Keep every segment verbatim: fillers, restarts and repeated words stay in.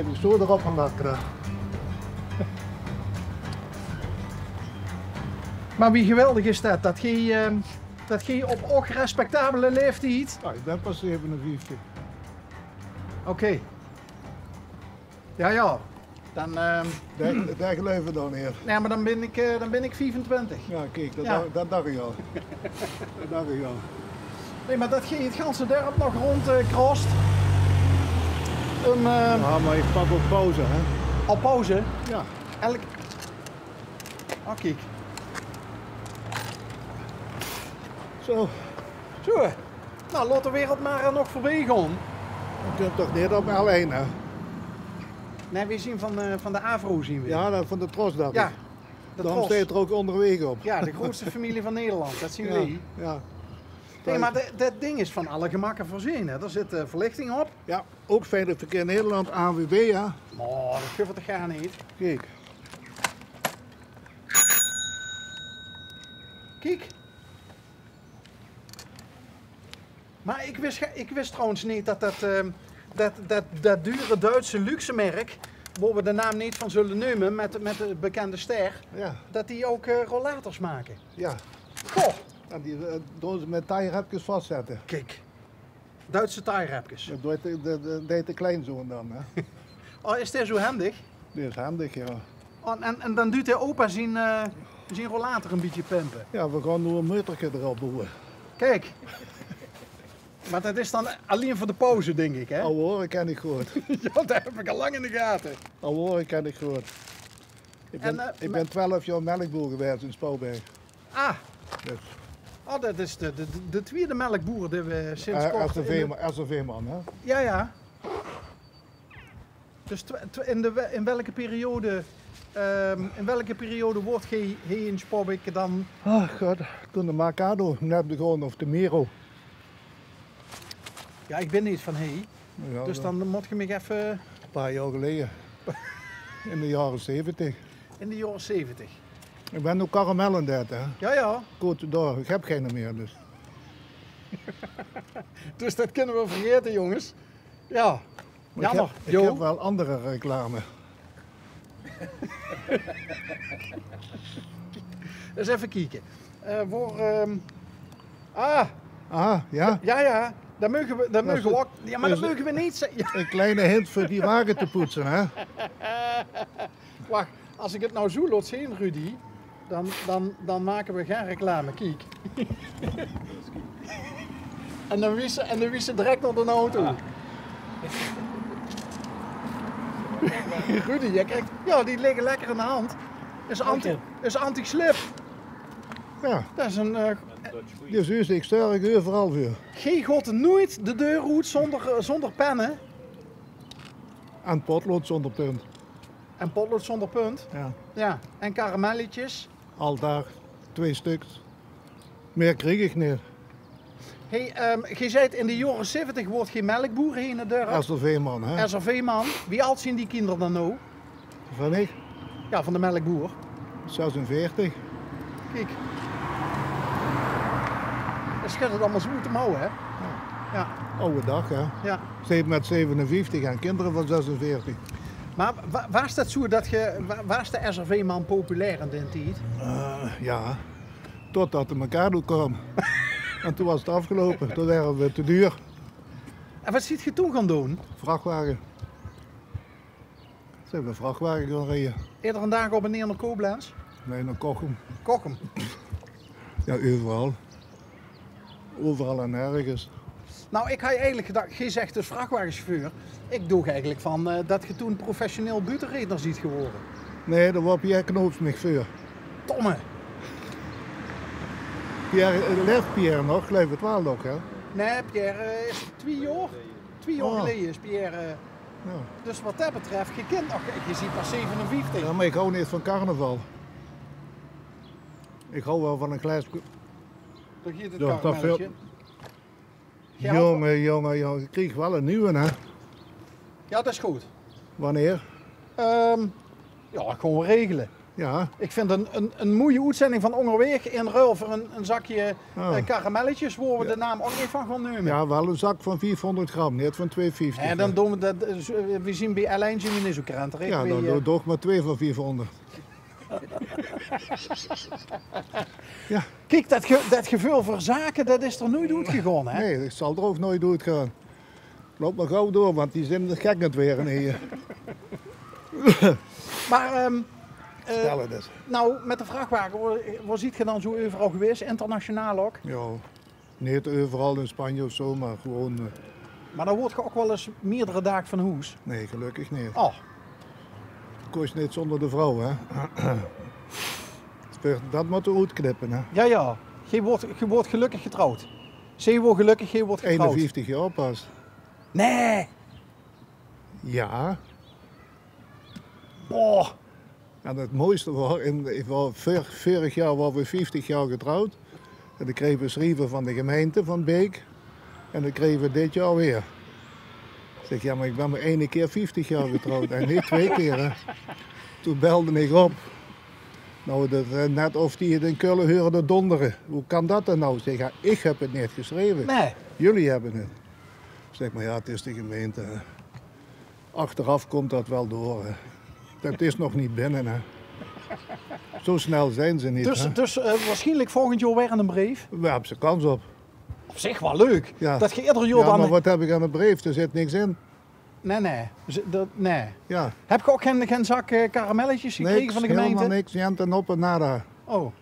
Die zo d'rop geplak, hè. Mer wie geweldig is det, det geej, eh, det geej op ouch respectabele laeftied... Jao, ich bön pas zevenenvieftig. Oké. Jao, jao. Dan, eh, Dae, dae geluif ich dan neet. Nae, mer dan bön ich, eh, dan bön ich viefentwintig. Jao, kiek, det... Jao. Dach, det dach ich al. Det dach ich al. Nae, mer det geej 't ganse dörp nog rónd, eh, crost. Um, eh, Jao, mer ich pak ouch pauze, hè? Al pauze? Jao. Elk... Oh, kiek. Zo. Zo. Nou, laot de wereld mer, eh, nog veurbie gaon. Veer kónne toch neet op allein, hè? Nae, veer zeen van, eh, van de AVRO zeen veer. Jao, det van de Tros, dach ich. Jao, de Tros. Daorum steit d'r ouch Onderweeg op. Jao, de groeatste femilie van Nederland, det zeen veer. Jao. Nae, mer det, det ding is van alle gemakke veurzeen, hè. D'r zit, eh, verlichting op. Jao, ouch Veilig Verkeer Nederland, ANWB, hè. Oh, det guf 't toch gaar neet. Kiek. Kiek. Mer ich wis, ich wis trouwens neet det det, eh, det, det, det dure Duitse luxemerk, wo veer de naam neet van zulle neume, mit, mit de bekènde ster, jao, det die ouch, eh, rollators make. Jao. Goh. En die, eh, doon ze mit tierepkes vaszètte. Kiek. Duitse tierepkes. Det deit de, de, de, deit de kleinzoon dan, hè. Oh, is dae zo hendig? Dae is hendig, jao. Oh, en, en dan duut dae opa zien, eh, zien rollator ein bietje pimpe. Jao, veer gaon noe ein meuterke d'rop boewe. Kiek. Mer det is dan allein veur de pauze, dink ich, hè? Aw hore kin ich good. Jao, det höb ich al lang in de gate. Aw hore kin ich good. Ich bön, eh, ich bön twelf jaor melkboer gewaes in Spouwberg. Ah. Dus. Oh, det is de, de, de twiede melkboer dae veer sinds kort... Eh, S R V-man, hè? Jao, jao. Dus tw-, tw-, in de we-, in welke periode, ehm, in welke periode woort geej hie in Spouwbeek dan? Ach god, toen de Mercado net begós of de Miro. Jao, ich bön neet van hie. Jao, dus dan mót geej mich effe... Ein paar jaor geleje. In de jaore zeventig. In de jaore zeventig. Ich bön noe karamel aan 't aete, hè? Jao, jao. Good, dao, ich höb geine mieë, dus. Dus det kónne v'r vergaete, jónges. Jao. Mer ich höb, ich höb waal anger reclame. Ins effe kieke. Eh, veur, ehm, ah. Ah, jao? Jao, jao. Det meuge v'r, det meuge v'r ouch. Jao, mer det meuge v'r neet zègke. Ein kleine hint veur die wage te poetse, hè? Wach, es ich 't noe zo laot zeen, Rudy, dan, dan, dan make v'r gein reclame. Kiek. En dan wies ze, en dan wies ze direk nao d'n auto. Rudy, doe kriegs, jao, die ligke lekker in de hand. Is anti, is anti-slip. Jao. Det is ein, eh, dus ich zörg euveral veur. Geej gaot noeit de deur oet zónder, eh, zónder penne. En potlood zónder punt. En potlood zónder punt? Jao. Jao, en karamelletjes? Altied twee stöks. Mieë krieg ich neet. Hey, ehm, geej zeet in de jaore zeventig woort geej melkboer hie in 't dörp. S R V-man, hè? S R V-man. Wie ald zeen die kinder dan noe? Van ich? Jao, van de melkboer. Zesenveertig. Kiek. Dae sjudde 't allemaol zo oet de mouw, hè? Jao. Jao. Aw daag, hè? Jao. Zeet mit zevenenvieftig en kinder van zesenveertig. Mer wa-, waas det zo det ge, wa-, waas de S R V-man populair in daen tied? Eh, jao. Totdet de Mercado kaom. En toen waas 't aafgeloupe. Toen waore v'r te duur. En waat zeet geej toen gaon doon? Vrachwage. Zeen v'r vrachwage gaon rieje. Iedere daag op en neer nao Koblenz? Nae, nao Kochum. Kochum? Jao, euveral. Euveral en nörges. Nou, ich haw eigelik gedach, geej zeet dus vrachwagesjefeur. Ich doog eigelik van, eh, det geej toen professioneel buuttereedner zeet gewore. Nae, dao waor Pierre Knoops mich veur. Domme. Pierre, eh, laef Pierre nog? Geluif 't waal nog, hè? Nae, Pierre, eh, is twie jaor. Twie jaor geleje is Pierre, eh, Jao. Dus waat det betröf, geej kint nog, geej zeet pas zevenenvieftig. Jao, mer ich haw neet van carnaval. Ich haw waal van ein glaas... Dao geit 't karamelletje. Jónge, jónge, jónge, ich krieg waal ein nuuj, hè? Jao, det is good. Wanneer? Ehm, jao, gaon v'r regele. Ja. Ik vind 't 'n, 'n, 'n moeie oetzending van Óngerwaeg in ruil veur 'n, 'n zakje, eh, karamelletjes, wo we de naam ouk neet van gaon neume. Ja, waal 'n zak van viefhónderd gram, neet van tweehónderdvieftig. En dan doon we det, eh, zo, eh, we zien bie L één zien we neet zo krenterig. Ja, dan doon toch maar twee van viefhónderd. Ja. Kiek, det ge-, det geveul veur zake, det is d'r noeit oetgegaon, hè? Nee, det zal d'r ouk noeit oetgaon. Loup maar gaw door, want die zien gek aan 't waere hie. Maar, ehm, eh, nou, mit de vrachwage, wo, wo ziet ge dan zo euveral gewaes, internationaal ouk? Ja, neet euveral in Spanje of zo, maar gewoen, eh. Maar dan woort ge ouk waal ens meerdere daag van hoes? Nee, gelökkig neet. Oh. Kós neet zónder de vrouw, hè. Det mótte we oetknippe, hè. Ja, ja. Ge woort, ge woort gelökkig getrouwd. Ze woort gelökkig, ge woort getrouwd. Einenvieftig jaor pas. Nee. Ja. Boah. En 't moeiste waor, in, ik waor veur-, veurig jaor waore we vieftig jaor getrouwd. En dan krege we 'n sjriever van de gemeinte van Beek. En dan krege we dit jaor weer. Ik zeg: "Ja, maar ik ben maar eine kier vieftig jaor getrouwd en neet twee kier, hè." Toen belde ik op. Nou, det, eh, net of die 't in Kölle heurde dondere. Hoe kan det dan nou? Ik zeg: "Ja, ik heb 't neet gesjreve. Nee. Jullie hebben 't." Ik zeg: "Maar ja, 't is de gemeinte, hè." Achteraf kump det waal door, hè. Det is nog neet binne, hè. Zo snel zien ze neet, hè. Dus, eh, waarsjienlik volgend jaor weer 'ne breef? Dao hebs se kans op. Op zich waal leuk. Ja. Det ge eder jaor... Ja, dan, maar wat heb ik aan 'ne breef? D'r zit niks in. Nee, nee. Dus, eh, det, nee. Ja. Heb ge ouk gen, gen zak, eh, karamelletjes gekrege van de gemeinte? Niks, helemaal niks. Jente op en nada. Oh.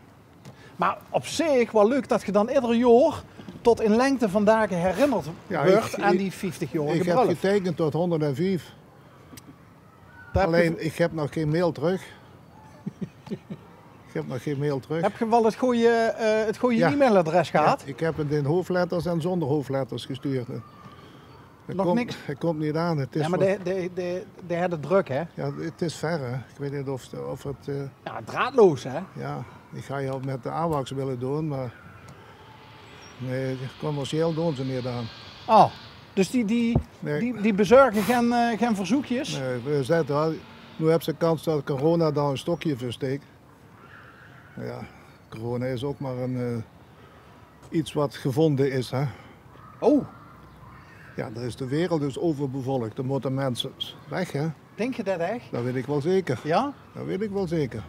Maar op zich waal leuk det ge dan eder jaor tot in lengte van dage herinnerd weurt aan die vieftig jaor. Ja, ik, ik heb geteikend tot hónderdenvief. Allein, ik heb nog gen mail trök. Ik heb nog gen mail trök. Heb ge waal 't goeie, eh, 't goeie e-mailadres gehad? Ja, ik heb 't in hoofdletters en zónder hoofdletters gestuurd, hè. Nog niks? Hij kump neet aan. Ja, maar de, de, de, de het 't drök, hè? Ja, 't is ver, hè. Ik weet neet of, of 't, eh... Ja, draadloos, hè? Ja, ik had 't al mit de AWACS wille doon, maar nee, commercieel doon ze neet aan. Oh, dus die, die, die, die bezörge gen, eh, gen verzeukjes? Nee, we zetten al, noe hebs se kans det corona dao 'n stökske veur steek. Ja, corona is ouk maar 'n, eh, iets wat gevonden is, hè. Oh. Ja, dao is de wereld dus euverbevolk. Dao mótte minse weg, hè. Dink ge det ech? Det weet ik waal zeker. Ja? Det weet ik waal zeker.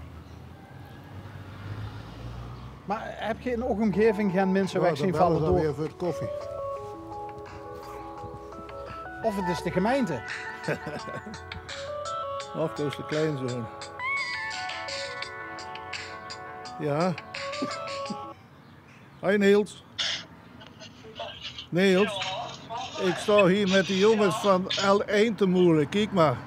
Maar heb ge in ow omgeving gen minse weg zien valle door? Weer veur de koffie. Of 't is de gemeinte. Of 't is de kleinzoon. Ja. Hoi Niels. Niels, ik sta hier mit de jonges van L één te moele. Kiek maar.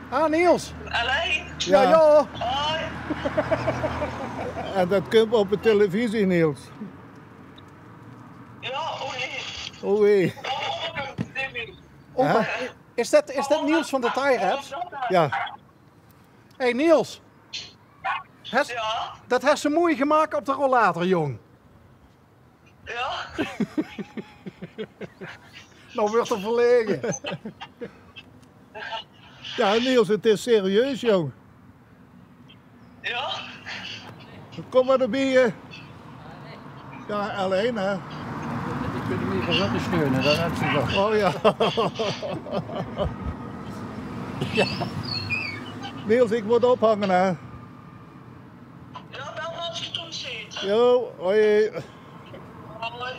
Ah, Niels. L één? Ja, ja. Hoi. En det kump op de televisie, Niels. Ja, o jee. O jee. Opa, is det, is det Niels van de Tie Wraps? Ja. Hey Niels. Hes, det hes se moei gemaak op de rollator, jóng. Ja. Nou weurt 'r verlege. Ja, Niels, 't is serieus, jóng. Ja. Kom maar d'rbie, hè. Ja, L één, hè. Die kunnen we hier pas op te steunen, det heb ze toch. Oh ja. Ja. Niels, ik mót ophange, hè. Ja, bel me als je thuis zit. Jo, hoi. Hoi.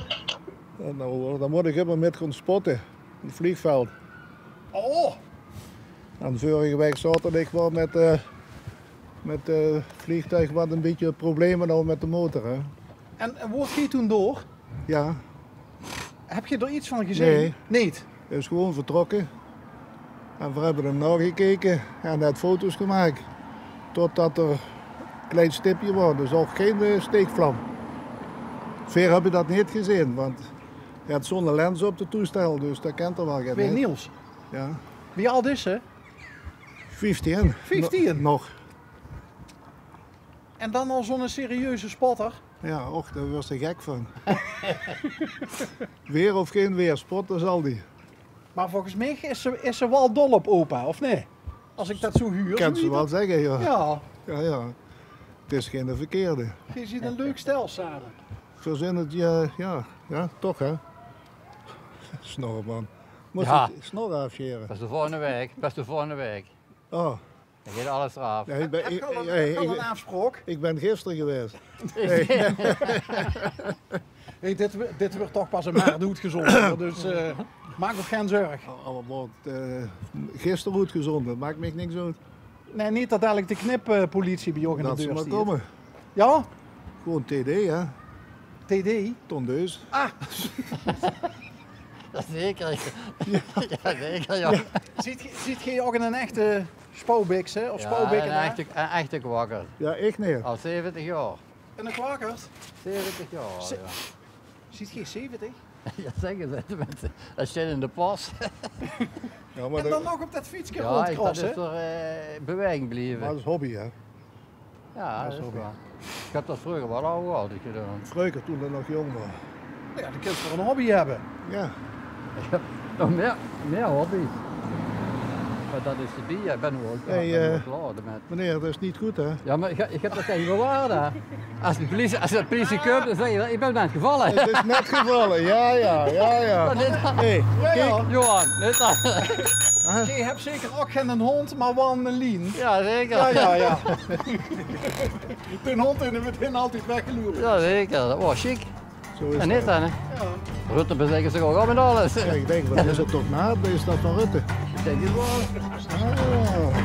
Nou, dan mót ik immer mit gaon spotte. 't Vliegveld. Oh! En veurige waek zaoterdig waor mit, eh, mit, eh, 't vliegtuig wat 'n bietje probleme haw mit de motor, hè. En, en woort geer toen door? Ja. Heb geer d'r iets van gezeen? Nee. Neet? Hae is gewoen vertrokke. En veer hebbe 'm naogekeke en hae haet foto's gemaak. Totdat 'r 'n klein stipje waor, dus ouch gein, eh, steekvlam. Veer hebbe dat neet gezeen, want hae haet zoe'n lens op de toestel, dus dat kint 'r waal get. Weer Niels? Ja. Wie ald is 'r? Vieftien. Vieftien? No-, nog. En dan al zoe'n serieuze spotter? Ja, och, dao wuuers se gek van. Weer of gein weer, spotte zal die. Mer volges mich is ze, is ze waal dol op opa, of neet? As ik det zo huur, kins se waal zegge, jao. Jao, jao. 't Is geine verkeerde. Geej zeet ein leuk stel same. Veer zeen 't, jao, jao, jao, toch, hè? Snorreman. Mós se snor aafsjere? Pas de volgende waek. Pas de volgende waek. Oh. Dan geit alles d'raaf. Jao, ik bin, ik, ik, ik bin gister gewaes. Hey, dit, wi- dit wuuert toch pas in maart oetgezonde, dus eh, maak uch gein zörg. Allemaol eh, gister oetgezonde, maak mich niks oet. Nae, neet det dalik de knippolitie bie uch in de deur steit. Laot ze mer kómme. Jao? Gewoon T D, hè? T D? Tondeus. Ah! Jao, zeker. Jao, zeker, jao. Zeet geej, zeet geej ouch ein echte spouwbikse of spouwbikkenaar? Ein echte, ein echte kwakker. Jao, ich neet. Al zeventig jaor. Eine kwakker? Zeventig jaor al, jao. Zeet geej zeventig? Jao, zègke ze, tenminste. Det steit in de pas. Jao, mer en dan nog op det fietske róndjcrosse. Det is toch eh, in beweging blieve. Mer det is hobby, hè? Jao, det is waor. Ich höb det vreuger waal ouch altied gedaon. Vreuger, toen ich nog jónk waor. Jao, dan kins se waal ein hobby höbbe. Jao. Ich höb nog mieë, mieë hobby's. Mer det is te bie, ich bin waal, ich bin waal klaor d'rmit. Meneer, det is neet good, hè? Jao, mer ich, ich höb det taenge bewaard, hè. As de pliesie, as de pliesie kump, dan zègke ze: "Ich bin net gevalle." 't Is net gevalle, jao, jao, jao, jao. Hey, kiek. Johan, net det. Geej höb zeker ouch geine hóndj, mer waal eine lien. Jao, zeker. Jao, jao, jao. D'n hóndj in 't begin altied weggelope. Jao, zeker. Det waor sjiek. Zo is det. En neet dan, hè? Jao. Rutte bezègke ze ouch al mit alles. Jao, ich dink, waat is 't toch naat? Is det van Rutte? Ich dink 't waal. Ah.